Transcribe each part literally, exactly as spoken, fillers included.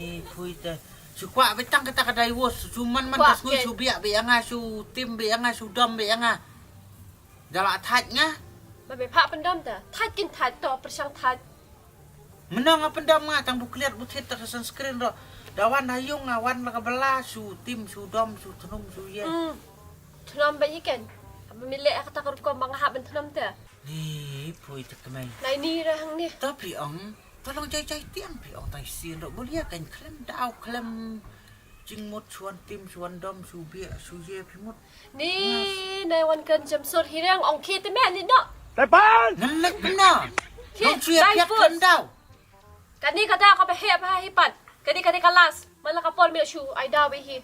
Pui te. Shu kwah beit tang kata ka divorce, shu man man ka sngi, shu biak beit ïa nga, shu tim beit ïa nga, shu dom beit ïa nga. Da la thait nga. Ba me phah pyndom ta. Thait kin thait to, pyrshang thait. Mynno nga pyndom nga tang bu kliat bu thied ta ka sunscreen ro. Da wan ha ïung nga wan la ka bala shu tim shu dom shu thnum shu ye. Hmm. Thnum ba ïa ken. Haba me leh kata ka rukom ba nga hap ban thnum ta. Ni pui te kmai. Nai ni ra hang ni. Ta phi ong. Ta long jai jai tiang phi ong tai sien ro bu lia kan khlem daw khlem. Jingmut shuan tim shuan dom shu biak shu ye phi mut. Ni nai wan kan jam sur hirang ong khie te me ni no. Tepan. Ngan lek na. Khie dom shu ye dai piak put. Kan daw. Kani ka daw ka ba heh ba hi pat. Kani kani ka last. Man la ka por me shu ai daw be hi.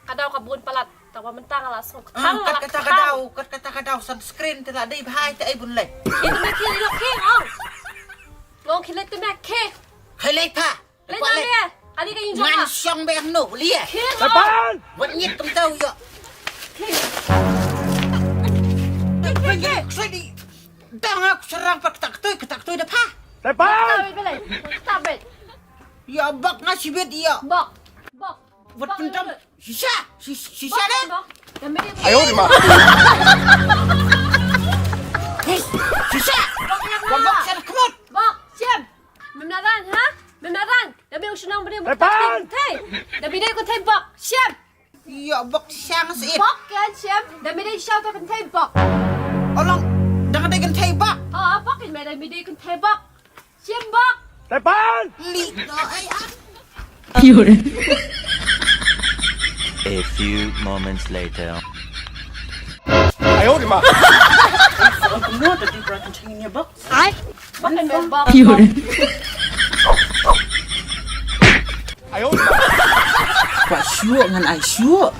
Ka daw ka bun palat. Ta wa mentang la song. Ah, tang kat la kata ka tang. Daw, kat kata ka daw sunscreen te la dei ba hai te ai bun lek. Khie te me khie ni lo khie ong. Ngong khie lek te me khie. Khai lek pha. Leit na le. Kali ka ïing jong nga. Ngan shong beh no lia. Tepan. Wat ngit kum tau ïa. Ksai di. Dang aku serang pat ketak tui ketak tui dah pha. Tepan. Ketak bek. Ïa bak nga sibit ïa. Bak. Bak. Wat pendam. Sisa. Sisa deh. Ayo di ma. Sisa. Bak sana kemot. Bak. Siap. Mem naran ha? Mem naran. Da me u shnong bri bok. Tepan. Te. Da me dei kynthei bok. Shem. Ïa bok shang sit. Bok kan shem. Da me dei shaw ta kynthei bok. Olong. Da dei kynthei bok. Oh, bok kan me da me dei kynthei bok. Shem bok. Tepan. Li do ai ah. A few moments later. Ayo di ma. Sa kumno da di bra kynthei ni bok. Ai. Bok kan me bok. Ayo. Kwah shuh ngan ai shuh.